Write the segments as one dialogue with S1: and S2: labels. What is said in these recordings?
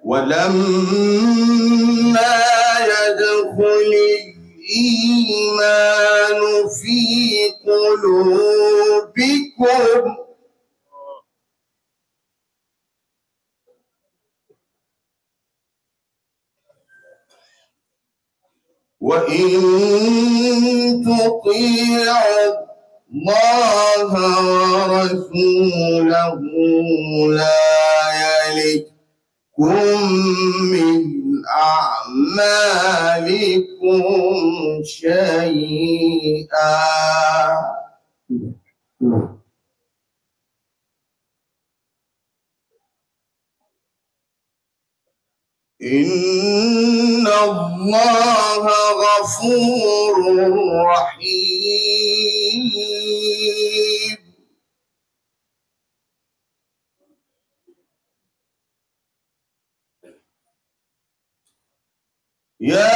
S1: ولما يدخل الإيمان في قلوبكم وإن تطيعوا الله ورسوله لا يلدكم من أعمالكم شيئا إن الله غفور رحيم يا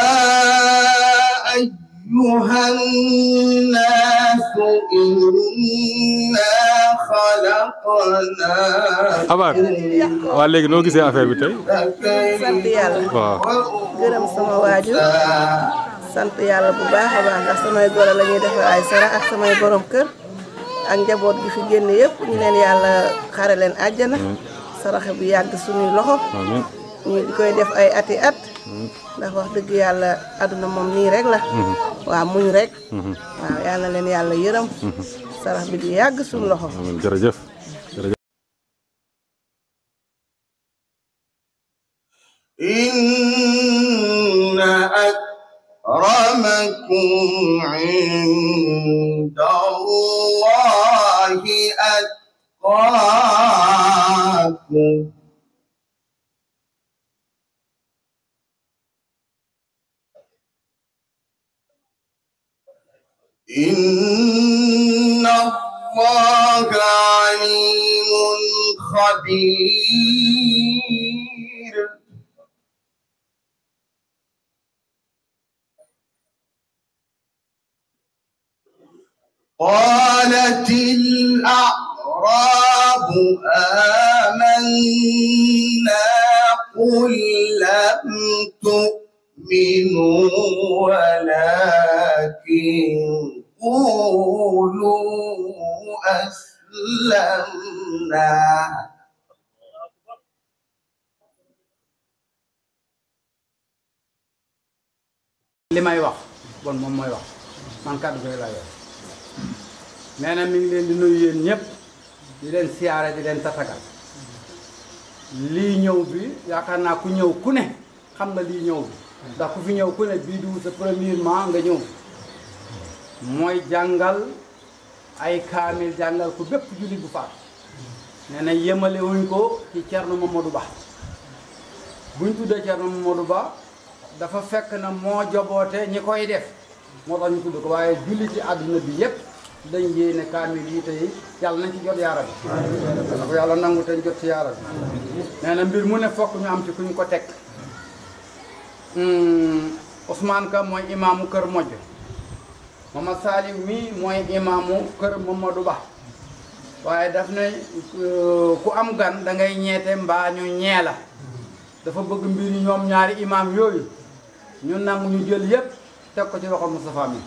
S1: أيها الناس إنا خلقناكم
S2: Abaar waa léegi noo gisee affaire bi tey.
S3: sant yàlla.
S2: waaw.
S3: gërëm sama waajur sant yàlla bu baax a baax ndax samay goro la ñuy defal ay sara ak samay borom kër ak njaboot gi fi génn yëpp ñu leen yàlla xare leen àjjana saraxe bu yàgg suñuy loxo ñu di koy def ay ati at ndax wax dëgg yàlla àdduna moom nii rek la waaw muñ rek waaw yàlla leen yàlla yërëm sarax bi di yàgg suñu loxo
S2: jërëjëf.
S1: إن أكرمكم عند الله أتقاكم إن الله عليم خبير قالت الأعراب آمنا قل لم تؤمنوا ولكن قولوا أسلمنا
S4: li may wax bon moom mooy wax man kàddu koy laa yor nee na mi ngi leen di nuyu yéen ñëpp di leen siyaare di leen tatagal lii ñëw bi yaakaar naa ku ñëw ku ne xam nga lii ñëw bi ndax ku fi ñëw ku ne bii du sa premièrement nga ñëw mooy jàngal ay kaamil jàngal ko bépp jullit bu faat nee na yemale wuñ ko ci Thierno Mamadou Ba buñ tuddee Thierno Mamadou Ba dafa fekk na moo joboote ñi koy def moo tax ñu tudd ko waaye julli ci àdduna bi yépp dañ yéene kaamil yi tey yàlla nañ ci jot yaara bi da ko yàlla nangu te jot ci yaara bi nee na mbir mu ne fokk ñu am ci kuñ ko teg Ousmane Ka mooy imaamu kër Mojj Mamad Salim mi mooy imaamu kër Mamadou Ba waaye daf ne ku am gan da ngay ñeete mbaa ñu ñee la dafa bëgg mbir yi ñoom ñaari imaam yooyu ñu nangu ñu jël yépp teg ko ci loxo Moustapha mi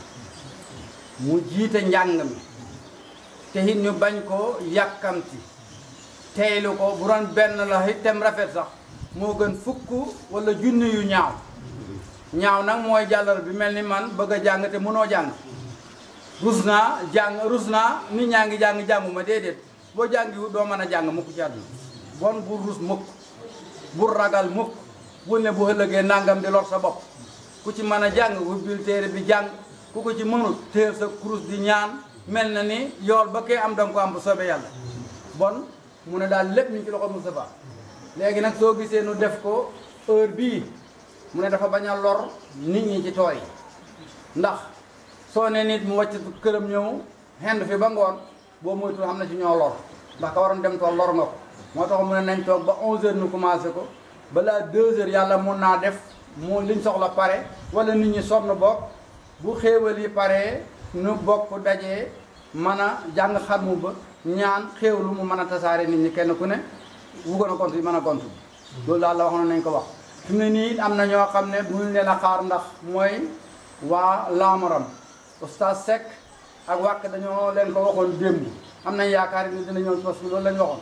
S4: mu jiite njàng mi te it ñu bañ ko yàkkamti teylu ko bu doon benn la itam rafet sax moo gën fukk wala junni yu ñaaw ñaaw nag mooy jàllar bi mel ni man bëgg a jàng te mënoo jàng rus naa nit ñaa ngi jàng jànguma déedéet boo jàngiwu doo mën a jàng mukk ci àdduna bon bu rus mukk bu ragal mukk bu ne bu ëllëgee nangam di lor sa bopp ku ci mën a jàng ubbil téere bi jàng ku ko ci mënul téer sa kurus di ñaan mel na ni yool ba kee am danga ko am bu soobee yàlla bon mu ne daal lépp ñu ci loxo Moustapha léegi nag soo gisee nu def ko heure bii mu ne dafa bañ a lor nit ñi ci tool yi ndax soo ne nit mu wàcc këram ñëw xend fi ba ngoon boo moytul xam na ci ñoo lor ndax ka waroon dem tool lor nga ko moo tax mu ne nañ toog ba 11h nu commencé ko balaa 2h yàlla mun naa def mu liñ soxla pare wala nit ñi sonn bokk bu xéewal yi paree nu bokk dajee mën a jàng xarmu ba ñaan xéewlu mu mën a tasaare nit ñi kenn ku ne wu gën a gont yi mën a gont loolu daal la waxoon nañ ko wax fi mu ne nii am na ñoo xam ne duñu leen a xaar ndax mooy waa Laamaram Oustaz Seck ak wàq dañoo leen ko waxoon démb am nañ yaakaar ni dina ñëw parce que loolu lañ waxoon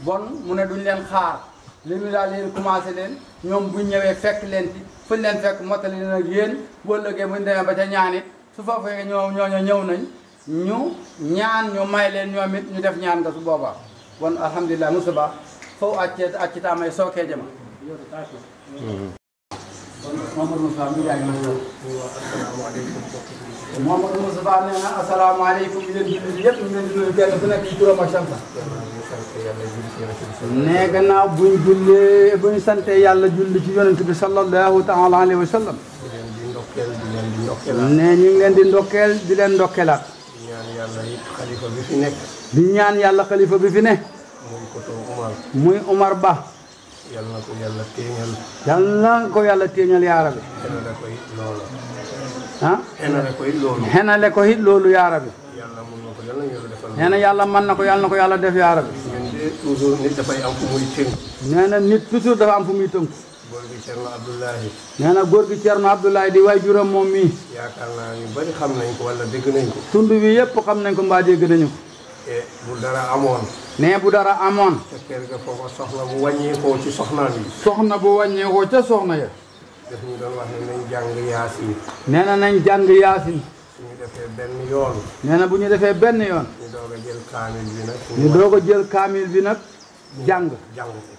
S4: bon mu ne duñ leen xaar léegi daal yéen commencé leen ñoom buñ ñëwee fekk leen ci fuñ leen fekk mottali leen ak yéen boo lëggee buñ demee ba ca ñaan it su fa fekkee ñooñu ñëw nañ ñu ñaan ñu may leen ñoom it ñu def ñaan nga su boobaa bon alhamdulilah Moustapha fo accitaamay sookee jama Mamadou Moustapha mi yaa ngi Mamadou Moustapha nee na asalaamaaleykum ñu leen julli yëpp ñu leen di nuyu kenn ku nekk ci turam ak santam ne gannaaw buñ sante yàlla julli ci yonent bi sallallahu taala alayhi wa sallam ne ñu ngi leen di ndokkeel di leen ndokkeelaat di ñaan yàlla xalifa bi fi ne muy Umar Ba
S5: yal na ko yàlla téeñal.
S4: yal na ko yàlla téeñal yaara bi.
S5: xenale ko it loolu.
S4: ah.
S5: xenale ko it loolu.
S4: xenale ko it loolu yaara bi.
S5: yàlla mën na ko yal na yàlla defal.
S4: nee na yàlla mën na ko yal na ko yàlla def yaara bi.
S5: ñun de toujours nit dafay am fu muy tënk.
S4: nee na nit toujours dafa am fu muy tënk.
S5: góor gi Thierno Abdoulaye.
S4: nee na góor gi Thierno Abdoulaye di waay juróom moom mii.
S5: yaakaar naa ñu bari xam nañ ko wala dégg nañ ko.
S4: tund bi yëpp xam nañ ko mbaa dégg nañu ko.
S5: bu dara amoon.
S4: nee bu dara amoon.
S5: te kër ga foofa soxna bu wàññeekoo ci soxnaan yi.
S4: soxna bu wàññeekoo ca soxna ya.
S5: daf ñu doon wax ne nañ jàng yaasin.
S4: nee na nañ jàng yaasin.
S5: suñu defee benn yoon.
S4: nee na bu ñu defee benn yoon.
S5: ñu doog a jël kaamil bi nag.
S4: ñu doog a jël kaamil bi nag. jàng
S5: ko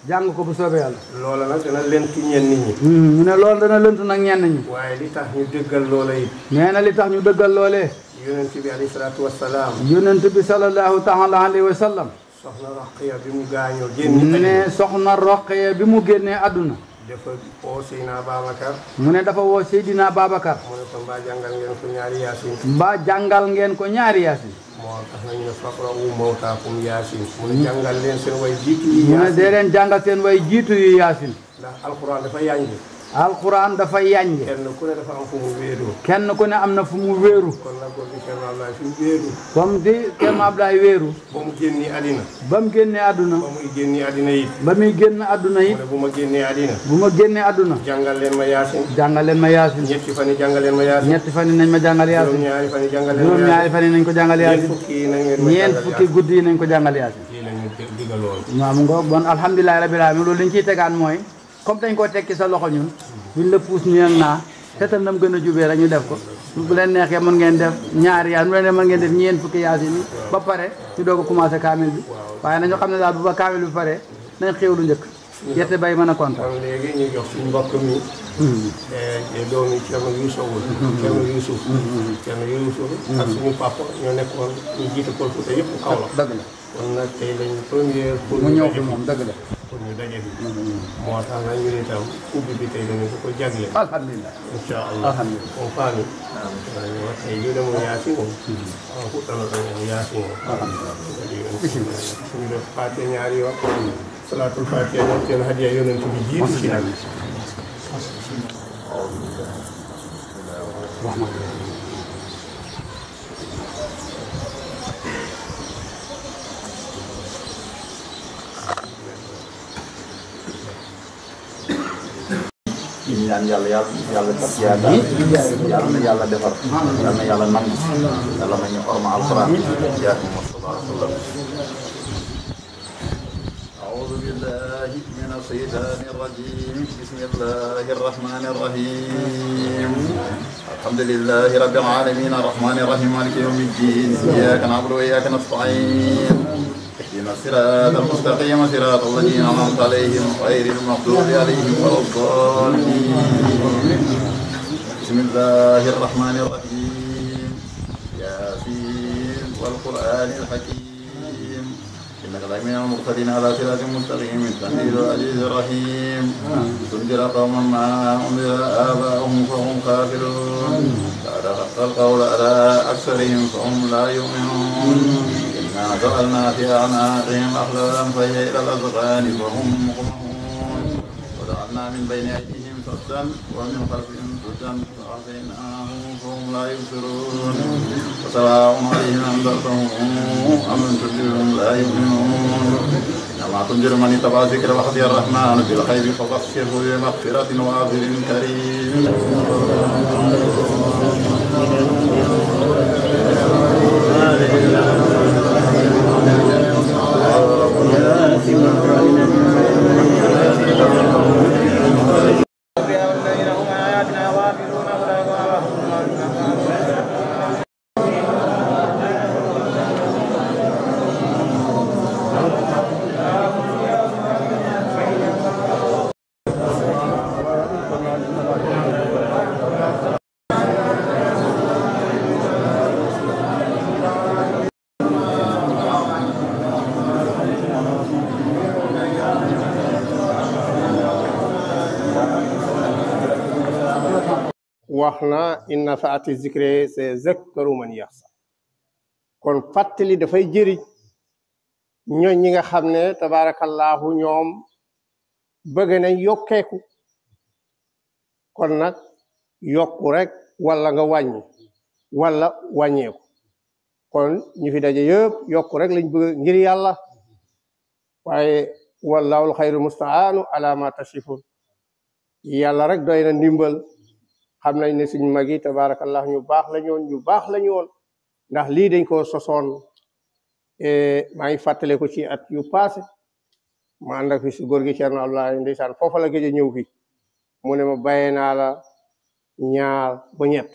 S4: jàng ko bu soobee yàlla.
S5: loola nag dana lëntu ñenn ñi.
S4: mu ne loolu dana lëntu nag ñenn ñi.
S5: waaye li tax ñu dëggal loola it.
S4: nee na li tax ñu dëggal loolee.
S5: yonent bi alayhi salaatu wa salaam.
S4: yonent bi sallallahu taala alayhi wa sallam.
S5: soxna Roqiya bi mu gaañoo génn.
S4: ne soxna Roqiya bi mu génnee àdduna.
S5: dafa woo Seydina Babacar.
S4: mu ne dafa woo Seydina Babacar.
S5: mu ne ko mbaa jàngal ngeen ko ñaari yaasin.
S4: mbaa jàngal ngeen ko ñaari yaasin.
S5: moo tax nañu ne faqra'u mawtaakum yaasin. mu ne jàngal leen seen way jiitu yi yaasin.
S4: mu ne dee leen jàngal seen way jiitu yu yaasin.
S5: ndax alquran dafa yànj.
S4: alquran dafa yànj.
S5: kenn ku ne dafa am fu mu wéeru.
S4: kenn ku ne am na fu mu wéeru.
S5: kon nag góor gi Thierno Abdoulaye fi mu wéeru.
S4: comme di Thierno Abdoulaye wéeru.
S5: ba mu génnee àddina.
S4: ba mu génnee àdduna.
S5: ba muy génnee àddina it.
S4: ba muy génn àdduna it.
S5: mu ne bu ma génnee àddina.
S4: bu ma génnee àdduna.
S5: jàngal leen ma yaasin.
S4: jàngal leen ma yaasin.
S5: ñetti fan yi jàngal leen ma yaasin.
S4: ñetti fan yi nañ ma jàngal yaasin.
S5: juróom-ñaari fan yi jàngal leen ma yaasin.
S4: juróom-ñaari fan yi nañ ko jàngal yaasin.
S5: ñeent
S4: fukki guddi yi nañ ko jàngal yaasin.
S5: lii la ñu digaloon.
S4: waaw mu ngoog bon alhamdulilah rabbil alamin loolu li ñu ciy tegaan mooy comme dañ koo tekki sa loxo ñun buñ la puus ñu ak naa seetal nam gën a jubee rek ñu def ko bu leen neexee mën ngeen def ñaari yaasin bu leen neexee mën ngeen def ñeent fukki yaasin yi ba pare ñu doog a commencé kaamil bi waaye nañu xam ne daal bu ba kaamil bi pare nañ xéwlu njëkk yette bay mën a kontaan.
S5: kon léegi ñu jox suñu mbokk mi. doomi Thierno Youssouf. Thierno Youssouf. Thierno Youssouf. ak suñu papa ñoo nekkoon ñu jiite Pël Fuuta yëpp kaw la.
S4: dëgg la
S5: kon nag tey lañu première. pour
S4: mu ñëw fi moom dëgg la.
S5: pour ñu daje bi. moo tax nag ñu ne itam ubbi bi tey dañu ko jagle.
S4: alhamdulilah
S5: incha allah
S4: alhamdulilah.
S5: on faami. waaw tey lii de moom yaasi moom. waaw ku tànn tamit yaasi moom. alhamdulilah. bisimilah. ñu def Faatiha ñaari yoon. salaatul Faatiha ñoom seen hadiya yonent bi jiitu ci nag.
S6: ñu ñaan yàlla tax yaakaar yàlla na yàlla defar yàlla na yàlla nangu yàlla na ñu orma alquran yaa Muhammad sallallahu alayhi wa sallam أعوذ بالله من الشيطان الرجيم بسم الله الرحمن الرحيم الحمد لله رب العالمين الرحمن الرحيم مالك يوم الدين إياك نعبد وإياك نستعين اهدنا الصراط المستقيم صراط الذين أنعمت عليهم غير المغضوب عليهم ولا الضالين بسم الله الرحمن الرحيم ياسين والقرآن الحكيم إنك لمن المرسلين على صراط مستقيم تنزيل العزيز الرحيم تنذر قوما ما أنذر آباؤهم فهم كافرون بعد حق القول على أكثرهم فهم لا يؤمنون إنا جعلنا في أعناقهم أغلالا فهي إلى الأذقان فهم مقمحون وجعلنا من بين أيديهم سدا ومن خلفهم سدا فأغشيناهم فهم لا يبصرون وسواء عليهم أنذرتهم أم لم تنذرهم لا يؤمنون كما تنذر من اتبع ذكر وخشي الرحمن بالغيب فبشره بمغفرة وأجر كريم.
S5: wax na inna faati zikre se zakkaru man yaxsa kon fàttali dafay jëriñ ñooñ ñi nga xam ne tabaarakallaahu ñoom bëgg nañ yokkeeku kon nag yokku rek wala nga wàññi wala wàññeeku kon ñu fi daje yëpp yokku rek lañ bëgg ngir yàlla waaye wallahul xayru mustaanu ala ma tasifun yàlla rek doy na ndimbal xam nañ ne suñu mag yi tabaarakallah ñu baax la ñoon ñu baax la ñu woon ndax lii dañ ko sosoon maa ngi fàttale ko ci at yu passé ma ànd ak fi si góor gi Cerno Abdoulaye ndeysaan foofa la gëj a ñëw fi mu ne ma bàyyee naa la ñaar ba ñett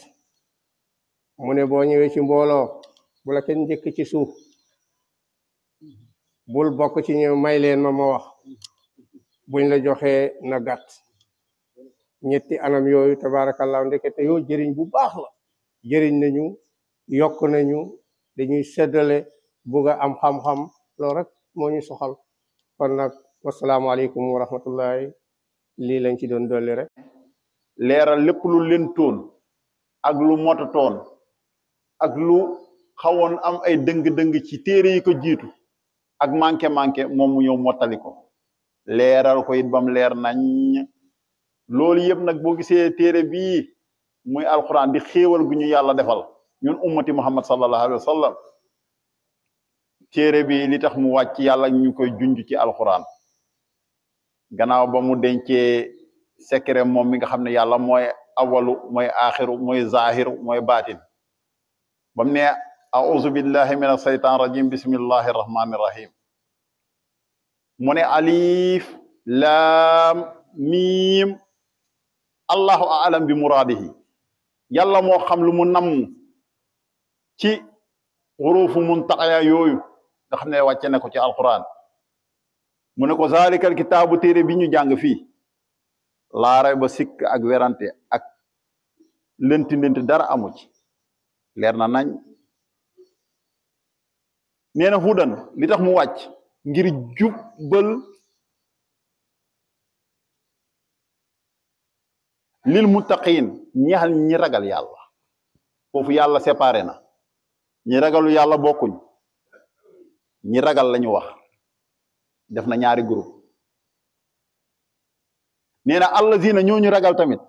S5: mu ne boo ñëwee ci mbooloo bu la kenn njëkk ci suuf bul bokk ci ñëw may leen ma wax buñ la joxee na gàtt ñetti anam yooyu tabarakallah ndekete yoo jëriñ bu baax la jëriñ nañu yokk nañu dañuy seddale bugg a am xam-xam loolu rek moo ñu soxal kon nag wasalaamaaleykum wa rahmatullahi lii lañ ci doon dolli rek
S6: leeral lépp lu lentoon ak lu motatoon ak lu xawoon am ay dëng-dëng ci téere yi ko jiitu ak manqué moom mu ñëw mottali ko leeral ko it bam leer nañ loolu yëpp nag boo gisee téere bii muy alquran di xéewal gu ñu yàlla defal ñun ummati muhammad sallallahu alayhi wa sallam téere bi li tax mu wàcc yàlla ñu koy junj ci alquran gannaaw ba mu dencee secret moom mi nga xam ne yàlla mooy awalu mooy axiru mooy zahiru mooy baatin bam ne a'udhu billahi min ashaytan rajim bismillahi rahmani rahim mu ne alif laam miim allahu a'lam bi muraadihi yàlla moo xam lu mu namm ci xurufu muntaqaya yooyu nga xam ne wàcce ne ko ci alquran mu ne ko zalikal kitaabu téere bi ñu jàng fii laaray ba sikk ak werante ak lënti dara amu ci leer na nañ nee na hudan li tax mu wàcc ngir jubbal lil muttaqin ñeexal ñi ragal yàlla foofu yàlla séparé na ñi ragalu yàlla bokkuñ ñi ragal lañu wax def na ñaari groupe nee na allazina ñooñu ragal tamit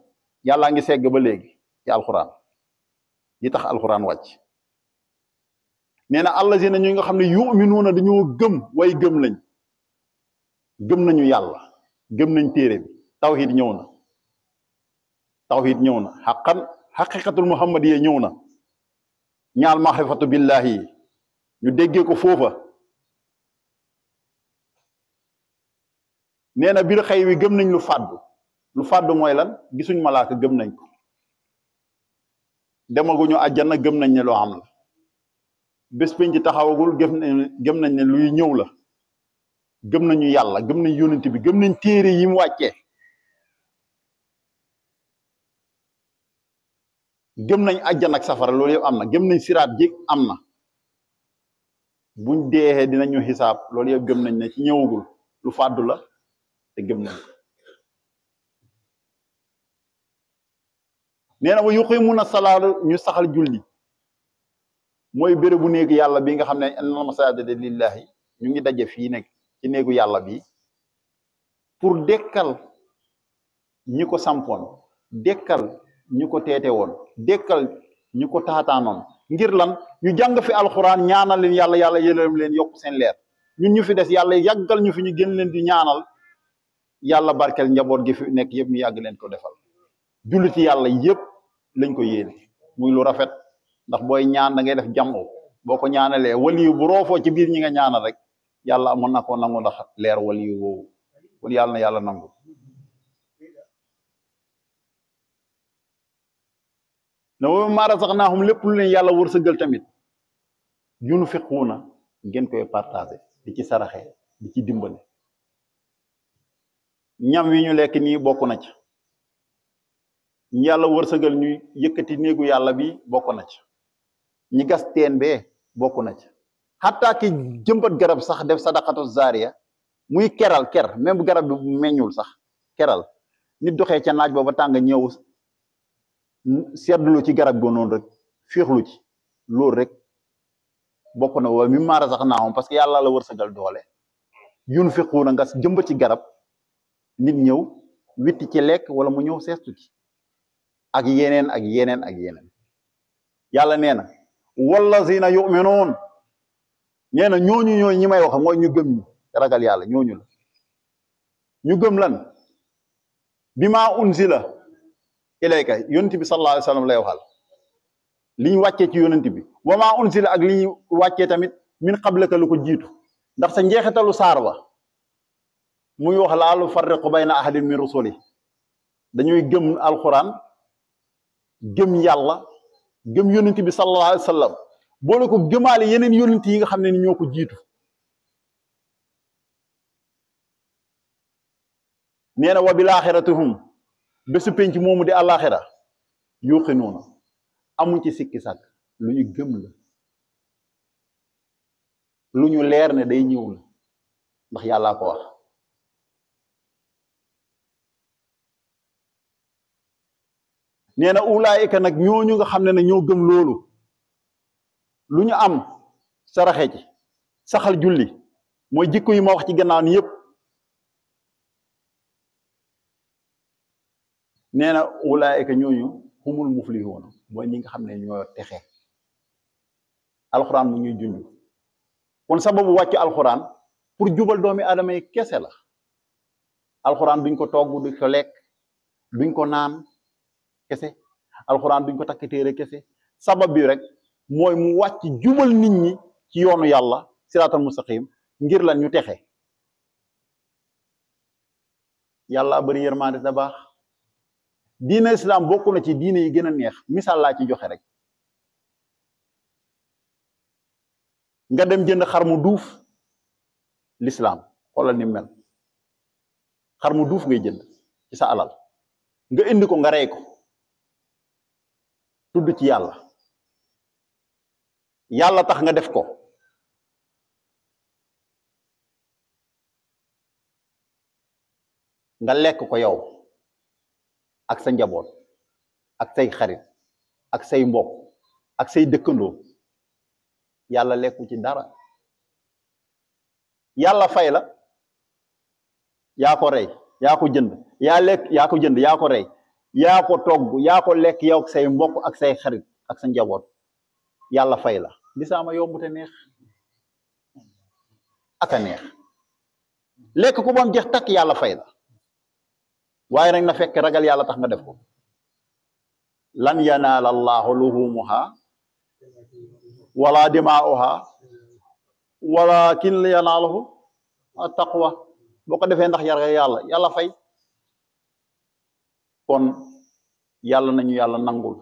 S6: yàllaa ngi segg ba léegi ci alquran yi tax alquran wàcc nee na allazina ñooñu nga xam ne yuminuuna dañoo gëm way gëm lañ gëm nañu yàlla gëm nañ téere bi tawhid ñëw na tawhid ñëw na xaqan xaqiqatul muhammadiya ñëw na ñaal maxrifatu billahi ñu déggee ko foofa nee na biir xëy wi gëm nañ lu fàddu mooy lan gisuñ malaaka gëm nañ ko demaguñu àjjana gëm nañ ne loo xam la bés peñ ci taxawagul gëm nañ ne luy ñëw la gëm nañu yàlla gëm nañ yónent bi gëm nañ téere yi mu wàccee gëm nañ àjjana ak safara loolu yëpp am na gëm nañ siraat ji am na buñ deexee dinañu xisaab loolu yëpp gëm nañ ne ci ñëwagul lu fàddu la te gëm nañ ko nee na wa yuqimuna salaata ñu saxal julli mooy bérébu néegu yàlla bi nga xam ne innal masaajida lillahi ñu ngi daje fii nekk ci néegu yàlla bi pour dekkal ñi ko sampoon dekkal ñu ko teete woon dekkal ñu ko taataanoon ngir lan ñu jàng fi alxuraan ñaanal leen yàlla yàlla yërëm leen yokk seen leer
S7: ñun ñu fi des yàlla yàggal ñu fi ñu gën leen di ñaanal yàlla barkeel njaboot gi fi nekk yëpp ñu yàgg leen ko defal julliti yàlla yëpp lañ ko yéene muy lu rafet ndax booy ñaan da ngay def jàmm boo ko ñaanalee waliyu bu roofoo ci biir ñi nga ñaanal rek yàlla mën na koo nangu ndax leer waliyu woowu kon yàlla na yàlla nangu na wa mimmaa razaqnaahum lépp lu leen yàlla wërsëgal tamit yunfiquuna ngeen koy partagé di ci saraxe di ci dimbale ñam wi ñu lekk nii bokk na ci ñu yàlla wërsëgal ñu yëkkati néegu yàlla bi bokk na ci ñi gas teen bee bokk na ci xataa ki jëmbat garab sax def sadaqatu zaariya muy keral ker même bu garab bi meññul sax keral nit doxee ca naaj booba tàng ñëw seddlu ci garab go noonu rek féexlu ci loolu rek bokk na wa mimmaa razaqnaahum parce que yàlla la wërsëgal doole yunfiquuna nga jëmbat ci garab nit ñëw witti ci lekk wala mu ñëw seestu ci ak yeneen ak yeneen ak yeneen yàlla nee na wallazina yu'minuun nee na ñooñu ñooy ñi may wax mooy ñu gëm ñi ragal yàlla ñooñu la ñu gëm lan bima unzila ilayka yonent bi sallallahu alayhi wa sallam lay waxal li ñu wàccee ci yonent bi wa ma unzila ak li ñu wàccee tamit min qablaka lu ko jiitu ndax sa njeexitalu saar ba muy wax laa nufarriqu bayna ahadin min rusuli dañuy gëm alquran gëm yàlla gëm yonent bi sallallahu alayhi wa sallam boole ko gëmaale yeneen yonent yi nga xam ne ni ñoo ko jiitu nee na wa bil aaxiratuhum bésu penc moomu di àllaaxira yuuqinuuna amuñ ci sikki sàkk lu ñu gëm la lu ñu leer ne day ñëw la ndax yàllaa ko wax nee na ulaayika nag ñooñu nga xam ne ñoo gëm loolu lu ñu am saraxe ci saxal julli mooy jikko yi ma wax ci gannaaw ni yépp nee na ulaayika ñooñu humul muflihuuna mooy ñi nga xam ne ñoo texe alxuraan mu ñuy junj kon sababu wàccu alxuraan pour jubal doomi aadama yi kese la alxuraan duñ ko togg duñ ko lekk duñ ko naan kese alxuraan duñ ko takk téere kese sabab bi rek mooy mu wàcc jubal nit ñi ci yoonu yàlla siraatal mustaqim ngir lan ñu texe yàlla bari yërmande da baax diine islam bokk na ci diine yi gën a neex misaal laa ci joxe rek nga dem jënd xar mu duuf l'islam xoolal ni mel xar mu duuf ngay jënd ci sa alal nga indi ko nga rey ko tudd ci yàlla yàlla tax nga def ko nga lekk ko yow ak sa njaboot ak say xarit ak say mbokk ak say dëkkandoo yàlla lekku ci dara yàlla fay la yaa ko rey yaa ko jënd yaa lekk yaa ko jënd yaa ko rey yaa ko togg yaa ko lekk yow ak say mbokk ak say xarit ak sa njaboot yàlla fay la lisaama yomb te neex aka neex lekk ko bam jeex takk yàlla fay la waaye nag na fekk ragal yàlla tax nga def ko lan yanaala allahu luhumuha wala dimaa'uha walakin yanaaluhu taqwa boo ko defee ndax yàlla fay kon yàlla nañu yàlla nangul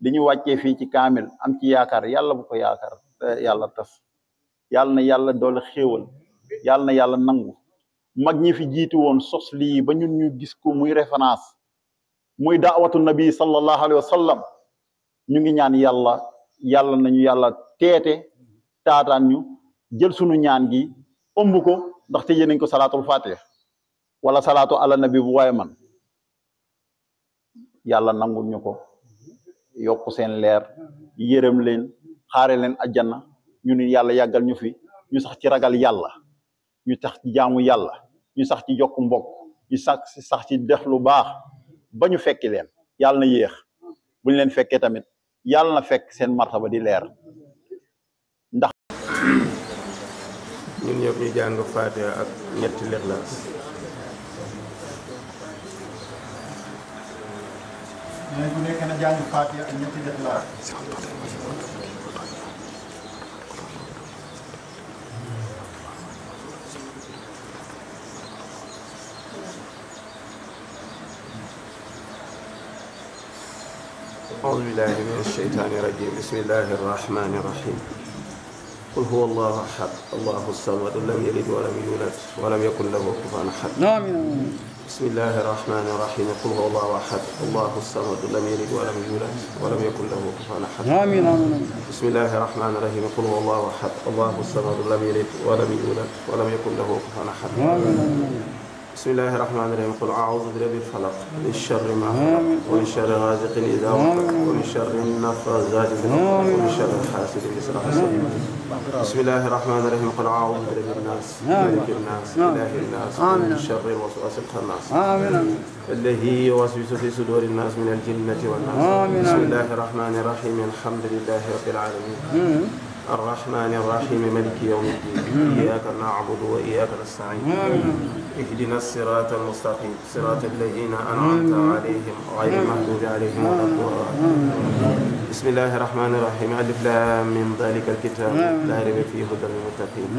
S7: li ñu wàccee fii ci kaamil am ci yaakaar yàlla bu ko yaakaar yàlla tas yàlla na yàlla doole xéewal yàlla na yàlla nangu mag ñi fi jiitu woon sos lii ba ñun ñu gis ko muy référence muy daawatu nabi sallallahu alayhi wa sallam ñu ngi ñaan yàlla nañu yàlla teete taataan ñu jël sunu ñaan gi ëmb ko ndax tëjee nañ ko salaatul fatiha wala salaatu ala nabi bu waaye man yàlla nangul ñu ko yokku seen leer yërëm leen xaare leen ajjana ñu ni yàlla yàggal ñu fi ñu sax ci ragal yàlla ñu sax ci jaamu yàlla ñu sax ci jokk mbokk ñu sax ci def lu baax ba ñu fekki leen yàlla na yéex bu ñu leen fekkee tamit yàlla na fekk seen martaba di leer ndax
S5: ñun ñëpp ñu jàng Fatiha ak ñetti Lixlaas.
S8: mais bu nekk na jàng Fatiha ak ñetti Lixlaas.
S5: أعوذ بالله من الشيطان الرجيم بسم الله الرحمن الرحيم قل هو الله أحد الله الصمد لم يلد ولم يولد ولم يكن له كفوا أحد بسم الله الرحمن الرحيم قل هو الله أحد الله الصمد لم يلد ولم يولد ولم يكن له كفوا أحد بسم الله الرحمن الرحيم قل هو الله أحد الله الصمد لم يلد ولم يولد ولم يكن له كفوا أحد بسم الله الرحمن الرحيم قل أعوذ برب الفلق من شر ما خلق ومن شر غاسق إذا وقب ومن شر النفاثات في العقد ومن شر حاسد إذا حسد بسم الله الرحمن الرحيم قل أعوذ برب الناس ملك الناس إله الناس من شر الوسواس الخناس الذي يوسوس في صدور الناس من الجنة والناس بسم الله الرحمن الرحيم الحمد لله رب العالمين الرحمن الرحيم مالك يوم الدين إياك نعبد وإياك نستعين اهدنا الصراط المستقيم صراط الذين أنعمت عليهم غير المغضوب عليهم ولا الضالين بسم الله الرحمن الرحيم ألف لام من ذلك الكتاب لا ريب فيه هدى للمتقين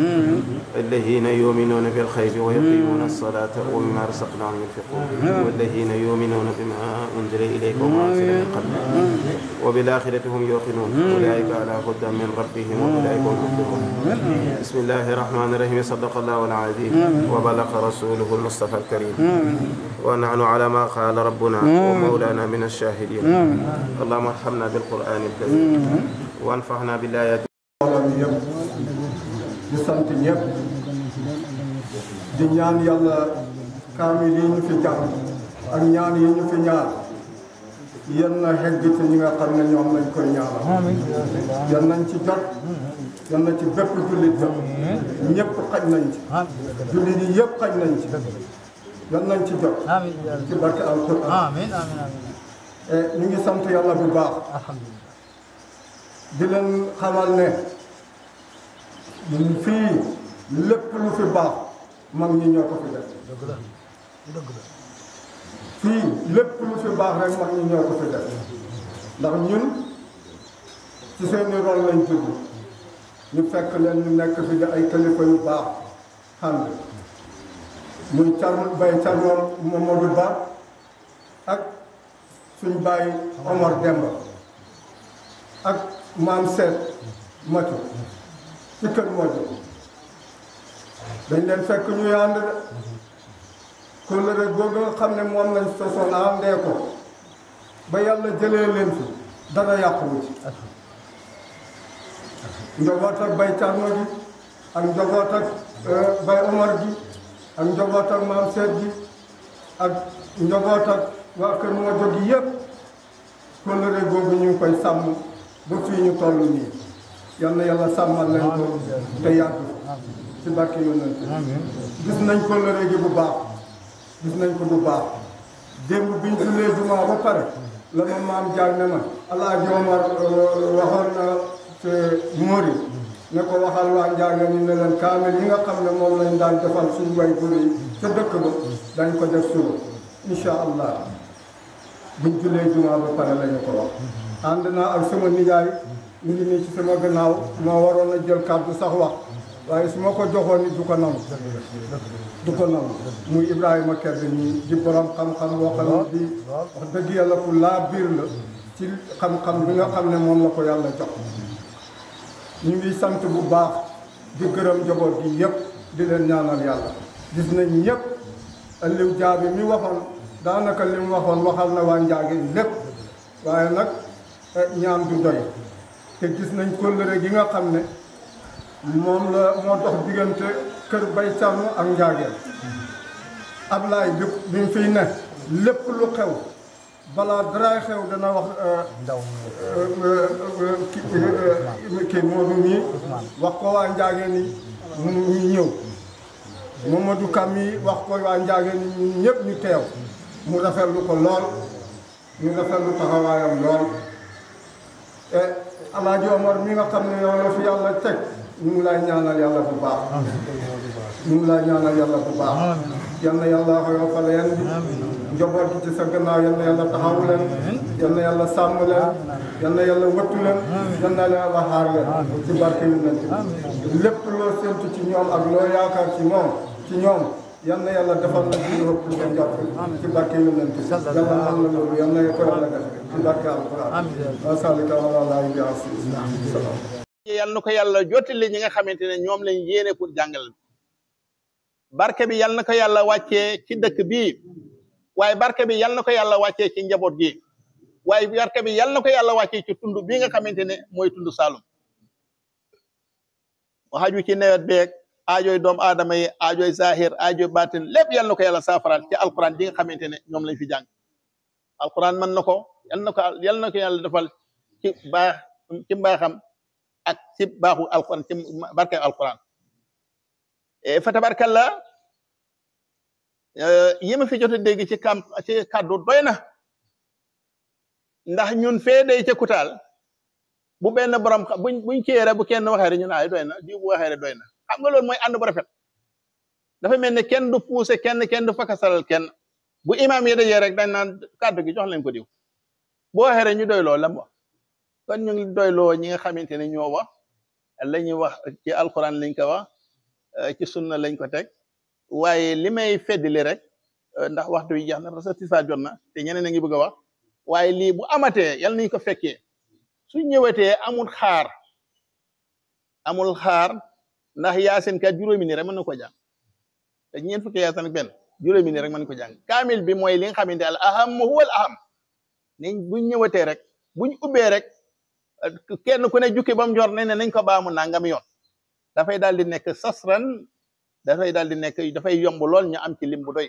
S5: الذين يؤمنون بالغيب ويقيمون الصلاة ومما رزقناهم ينفقون والذين يؤمنون بما أنزل إليك وما أنزل من قبلك وبالآخرة هم يوقنون أولئك على هدى من ربهم وأولئك هم المفلحون بسم الله الرحمن الرحيم صدق الله العظيم وبلغ رسوله المصطفى الكريم ونحن على ما قال ربنا ومولانا من الشاهدين اللهم ارحمنا بالقرآن الكريم وانفعنا بالآيات
S8: di sant ñëpp di ñaan yàlla kaamil yi ñu fi jàng ak ñaan yi ñu fi ñaan yan na xegg ci ñi nga xam ne ñoom lañ koy ñaanal yan nañ ci jot yan na ci bépp jullit jot ñëpp xaj nañ ci jullit yi yëpp xaj nañ ci yan nañ ci jot ci barke alquran ñu ngi sant yàlla bu baax di leen xamal ne fii lépp lu fi baax mag ñi ñoo ko fi def fii lépp lu fi baax rek mag ñi ñoo ko fi def ndax ñun ci seeni rôle lañ tudd ñu fekk leen ñu nekk fi di ay kilifa yu baax ànd muy bay Thierno Mamadou Ba ak suñ bàyyi Omar Demba ak maam Seet Matu ci kër Modou dañ leen fekk ñuy ànd de kóllëre googu nga xam ne moom lañ sosoon àndee ko ba yàlla jëlee leen fi dara yàquwu ci njaboot ak bay Thierno gi ak njaboot ak bay Omar gi ak njaboot ak maam Seet gi ak njaboot ak waa kër Modou gi yëpp kóllëre googu ñu ngi koy sàmm ba fii ñu toll nii yal na yàlla sàmmal leen ko te yàgg ci barke yonent gis nañ kóllëre gi bu baax gis nañ ko bu baax démb biñ jullee jumaa ba pare la ma maam jaar ne ma Alaaji Omar waxoon na te Mori ne ko waxal waa Njaaga ni ne leen kaamil yi nga xam ne moom lañ daan defal suñu way guru yi ca dëkk ba dañ ko def suba incha allah biñ jullee jumaa ba pare la ñu ko wax ànd naa ak sama nijaay ñu ngi nii ci sama gannaaw moo waroon a jël kàddu sax wax waaye su ma ko joxoon ni du ko nangu muy Ibrahima Kebe nii di borom xam-xam boo xam ne di wax dëgg yàlla ku laa biir la ci xam-xam bi nga xam ne moom la ko yàlla jox ñu ngi sant bu baax di gërëm njaboot gi yëpp di leen ñaanal yàlla gis nañ ñëpp Aliou Diaby mi waxoon daanaka li mu waxoon waxal na waa Njaage lépp waaye nag ñaan du doy te gis nañ kóllëre gi nga xam ne moom la moo dox diggante kër Bay Thierno ak Njaageen Ablaye bi mu fiy ne lépp lu xew balaa daraay xew dana wax kii Modou mii wax ko waa Njaageen yi ñu ñëw Mamadou Kam yi wax ko waa Njaageen yi ñu ñëpp ñu teew mu rafetlu ko lool ñu rafetlu taxawaayam lool Alaaji Omar mi nga xam ne yow la fi yàlla teg ñu ngi lay ñaanal yàlla bu baax ñu ngi lay ñaanal yàlla bu baax yal na yàlla xoyofal leen bi njaboot gi ci sa gannaaw yal na yàlla taxawu leen yal na yàlla sàmm leen yal na yàlla wattu leen yal na yàlla xaar leen ci barke yu nekk lépp loo séntu ci ñoom ak loo yaakaar ci ñoom yal na yàlla defal na ci ëpp lu ngeen jàpp ci barke yu nekk yàlla man la loolu yal na ko yàlla def ci barke alquran wasalika wala laa bi salaam
S9: yal na ko yàlla jottali ñi nga xamante ne ñoom lañ yéene pour jàngal barke bi yal na ko yàlla wàccee ci dëkk bi waaye barke bi yal na ko yàlla wàccee ci njaboot gi waaye barke bi yal na ko yàlla wàccee ci tund bi nga xamante ne mooy tund Saalum waxaju ci nawet beeg aajooy doomu aadama yi aajooy zahir aajooy baatin lépp yal na ko yàlla saafaraal ci alquran bi nga xamante ne ñoom lañ fi jàng alquran mën na ko yal na ko yàlla defal ci baax ci mbaaxam ak ci baaxu alquran ci barke alquran fa tabarkalla yi ma fi jot a dégg ci kàddu doy na ndax ñun fee day ca Kutaal bu benn borom buñ kéere bu kenn waxee rek ñun ay doy na di bu waxee rek doy na xam nga loolu mooy ànd bu rafet dafa mel ne kenn du poussé kenn du fakasalal kenn bu imaam yi dajee rek dañ naan kàddu gi jox leen ko diw bu waxee rek ñu doyloo lam wax kon ñu ngi doyloo ñi nga xamante ne ñoo wax la ñuy wax ci alquran lañ ko wax ci sunna lañ ko teg waaye li may feddali rek ndax waxtu wi jeex na parce que tisbaar jot na te ñeneen a ngi bëgg a wax waaye lii bu amatee yal nañu ko fekkee su ñëwetee amul xaar ndax yaasin kat juróomi nii rek mën na ko jàng te ñeent fukki yaasin ak benn juróomi nii rek mën na ko jàng kaamil bi mooy li nga xamante al aham huwa al aham ni buñ ñëwetee rek buñ ubbee rek kenn ku ne jukki ba mu jor ne nañ ko baamu nangam yoon dafay daal di nekk sasran dafay yomb lool ñu am ci lim bu doy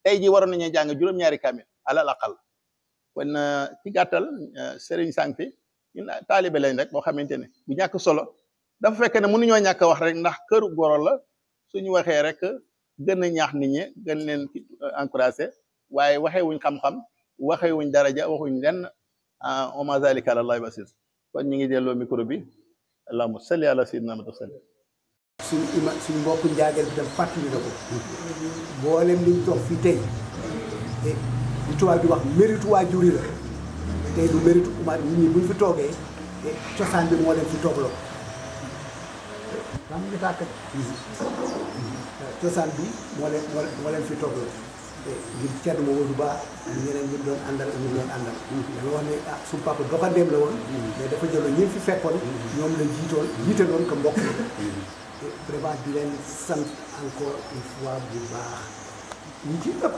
S9: tey ji waroon nañu jàng juróom-ñaari kaamil alal aqal kon ci gàttal sëriñ sang fi ñun taalibe lañ rek boo xamante ne bu ñàkk solo dafa fekk ne mënuñoo ñàkk wax rek ndax këru goro la suñu waxee rek gën a ñaax nit ñi gën leen encouragé waaye waxee wuñ xam-xam waxee wuñ daraja waxuñ lenn wa ma zalika ala allahi basir kon ñu ngi delloo micro bi allahumma salli ala sayyidina Muhammad salli
S10: suñ mbokku njaageel bi dem fàttali na ko mboolem liñ toog fii tey li tubaab di wax méritu waajur yi la tey du méritu Umar nit ñi buñ fi toogee cosaan bi moo leen fi toogloo xam nga tàkk cosaan bi moo leen fi toogloo ngir cedd ma wóodu ba ak ñeneen ñi doon àndal ak ñu doon àndal dama wax ne suñu papa doxandeem la woon mais dafa jëloon ñi fi fekkoon ñoom la jiitaloon ko mbokk vraiment di leen sant encore une fois bu baax ñi ci ëpp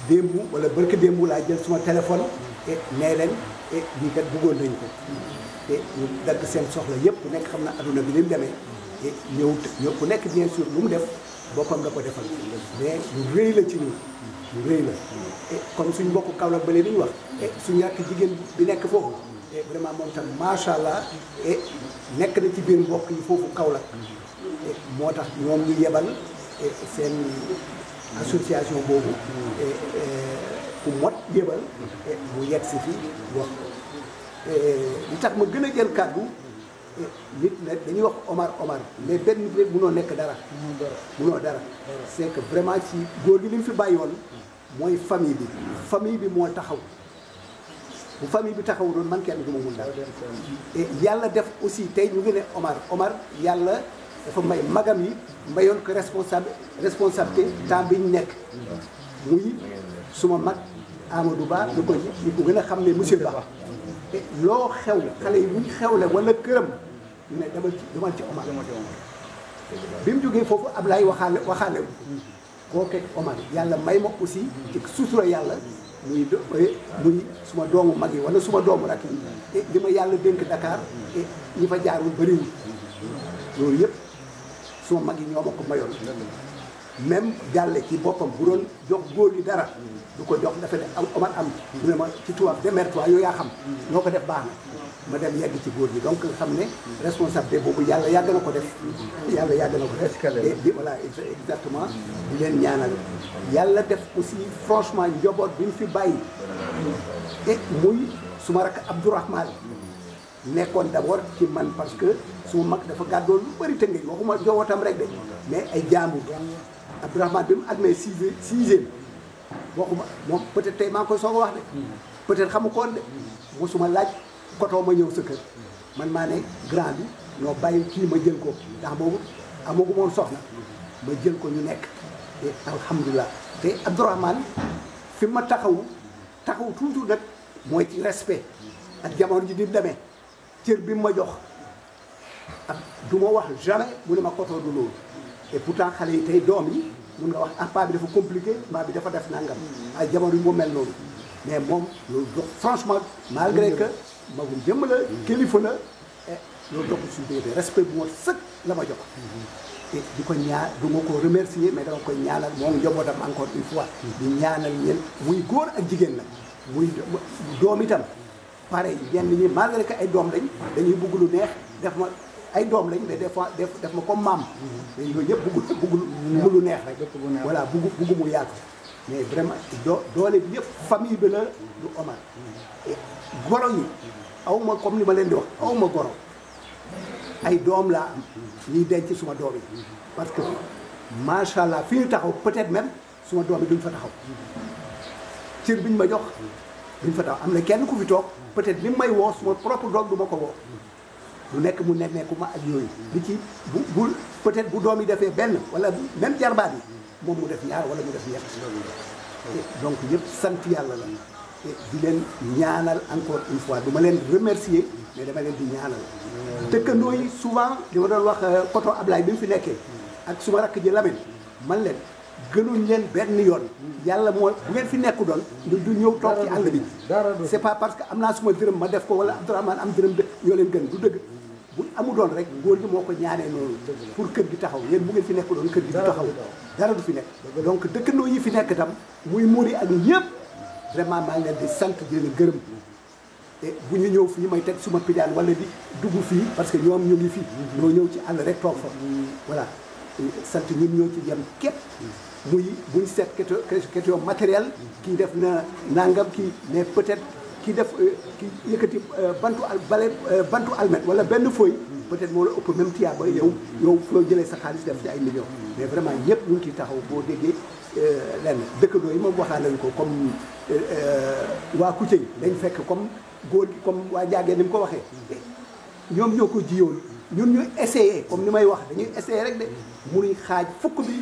S10: démb wala barke démb laa jël suma téléphone et nee leen et ñii kat bëggoon nañ ko te ñu dagg seen soxla yëpp ku nekk xam na adduna bi ni mu demee et ñëw ku nekk bien sûr lu mu def boppam la ko defal mais lu rëy la ci ñun lu rëy la et comme suñ mbokku Kaolack ba léegi ñu wax et suñu yàq jigéen bi nekk foofu et vraiment moom tam macha allah et nekk na ci biir mbokk yi foofu Kaolack moo tax ñoom ñu yebal seen association boobu ku mot yebal mu yegg si fi wax li tax ma gën a jël kàddu nit nag dañuy wax Omar mais benn nit rek munoo nekk dara munoo dara c'est que vraiment ci góor gi li mu fi bàyyi woon mooy famille bi moo taxaw bu famille bi taxaw doon man kenn du ma mun dara et yàlla def aussi tey ñu ngi ne Omar yàlla dafa may magam yi mayoon ko responsabilité temps bi ñu nekk muy suma mag Amadou Ba ñu ko gën a xam ne monsieur Ba te loo xew xale yi bu ñu xewle wala këram ñu ne demal ci Omar bi mu jógee foofu Ablaye waxaale kooke Omar yàlla may ma aussi ci sutura yàlla muy suma doomu mag yi wala suma doomu rakk yi te li ma yàlla dénk Dakar te ñi fa jaarul bëriwul loolu yëpp suma mag yi ñoo ma ko mayoon même jàlle ci boppam bu doon jox góor yi dara du ko jox dafa ne Omar am mu ne ma ci tubaab démerde-toi yow yaa xam ñoo ko def baax na ma dem yegg ci góor gi donc xam ne responsabilité boobu yàlla yàgg na ko def yàlla yàgg na ko def di voilà exactement di leen ñaanal yàlla def aussi franchement njaboot bi ñu fi bàyyi et muy suma rakk Abdourahmane nekkoon d'abord ci man parce que suma mag dafa gàddoon lu bëri tëngéej waxuma jowootam rek de mais ay jàmbur Abdourahmane bi mu admee sixième waxuma moom peut-être tey maa ngi koy soog a wax de peut-être xamu koon de mosuma laaj kotoo ma ñëw sa kër man maa ne grand bi ñoo bàyyi kii ma jël ko ndax boobu amagu moon soxna ma jël ko ñu nekk te alhamdulilah te Abdourahmane fi ma taxaw toujours nag mooy ci respect ak jamono ji di demee cër bi ma jox ak du ma wax jamais mu ne ma kotoo du loolu et pourtant xale yi tey doom yi mun nga wax ah paa bi dafa compliqué paa bi dafa def nangam ay jamono yi moo mel noonu mais moom loolu dox franchement malgré que magum jëmm la kilifa la loolu doxul suñu diggante respect bu ma sëkk la ma jox te di ko ñaar du ma ko remercier mais dama koy ñaanal moom njabootam encore une fois di ñaanal ñen muy góor ak jigéen la muy doom itam pareil ñenn ñi malgré que ay doom lañ dañuy bugg lu neex def ma ay doom lañ mais des fois def ma comme maam mais yooyu yëpp bugg lu neex rek voilà bugg mu yaatu mais vraiment doole bi yëpp famille bi la du Omar goro yi awma comme ni ma leen di wax awma goro ay doom laa am ñuy denc suma doom yi parce que macha allah fi ñu taxaw peut-être même suma doom yi duñ fa taxaw cër biñ ma jox duñ fa taxaw am na kenn ku fi toog peut-être li may woo suma propre doom du ma ko woo du nekk mu nekku ma ak yooyu li ci bu peut-être bu doom yi defee benn wala même jarbaat yi moom mu def ñaar wala mu def ñett donc yëpp sant yàlla la di leen ñaanal encore une fois du ma leen remercier mais dama leen di ñaanal dëkkandoo yi souvent li ma doon wax koto Ablaye bi mu fi nekkee ak suma rakk ji Lamine man leen gënuñ leen benn yoon yàlla moo bu ngeen fi nekku doon du ñëw toog ci àll bi c'est pas parce que am naa suma dërëm ma def ko wala Abdourahmane am dërëm ñoo leen gën du dëgg bu amu doon rek góor gi moo ko ñaanee noonu pour kër gi taxaw yéen bu ngeen fi nekku doon kër gi du taxaw dara du fi nekk donc dëkkandoo yi fi nekk tam muy muuri ak ñëpp vraiment maa ngi leen di sant di leen gërëm et bu ñu ñëw fii may teg suma pidaan wala di dugg fii parce que ñoom ñu ngi fii ñoo ñëw ci àll rek toog fa voilà sant ñun ñoo ci yem képp muy buñ seet question matériel kii def na nangam kii mais peut-être kii def kii yëkkati bantu almet wala benn feuille peut-être moo la ëpp même tiyaa ba yow foo jëlee sa xaalis def ci ay millions mais vraiment ñëpp ñu ngi ciy taxaw boo déggee lenn dëkkandoo yi moom waxaa nañ ko comme waa Kucce yi dañ fekk comme góor gi comme waa Jaagee ni mu ko waxee ñoom ñoo ko jiyoon ñun ñu essayé comme ni may wax dañuy essayé rek de munuñ xaaj fukk bi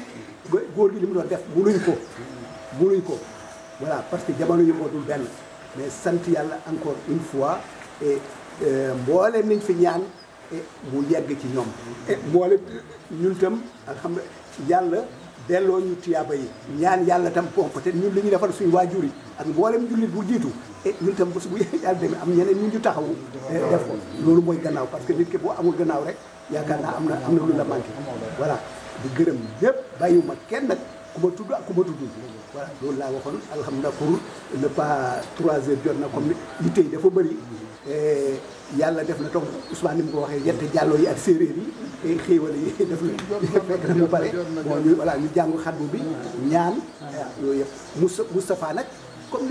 S10: góor gi li mu doon def munuñ ko voilà parce que jamono yi moo dul benn mais sant yàlla encore une fois et mboolem niñ fi ñaan mu yegg ci ñoom et mboolem ñun tam alhamdulilah yàlla delloo ñu tiyaaba yi ñaan yàlla tam bon peut-être ñun li ñu defal suñu waajur yi ak mboolem jullit bu jiitu et ñun tam bés bu yàlla demee am ñeneen ñu taxawu def ko loolu mooy gannaaw parce que nit ki boo amul gannaaw rek yaakaar naa am na lu la manqué voilà di gërëm ñëpp bàyyiwuma kenn nag ku ma tudd ak ku ma tudd voilà loolu laa waxoon alhamdulilah pour ne pas 3 heures jot na comme li tey dafa bëri yàlla def na toog Ousmane ni mu ko waxee yette jàlloo yi ak séeréer yi xéewal yi def na fekk na mu pare bon ñu voilà ñu jàngu xatbu bi ñaan yooyu yëpp Moustapha nag comme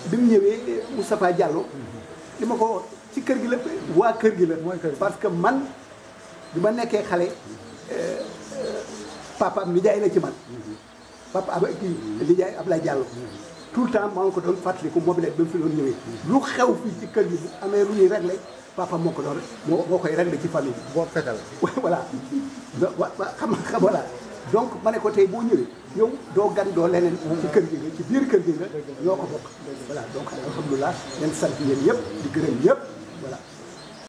S10: bi mu ñëwee Moustapha Diallo li ma ko ci kër gi la waa kër gi la parce que man bi ma nekkee xale papa am nijaay la ci man papa ab kii nijaay Ablaye Diallo tout le temps maa ngi ko doon fàttaliku mobilette ba mu fi doon ñëwee lu xew fii ci kër gi bu amee lu ñuy réglé papa moo ko doon moo koy réglé ci famille bi. boo fekkal voilà xam voilà donc ma ne ko tey boo ñëwee yow doo gan doo leneen ci kër gi nga ci biir kër gi nga ñoo ko bokk voilà donc alhamdulilah leen sant yéen ñëpp di gërëm ñëpp voilà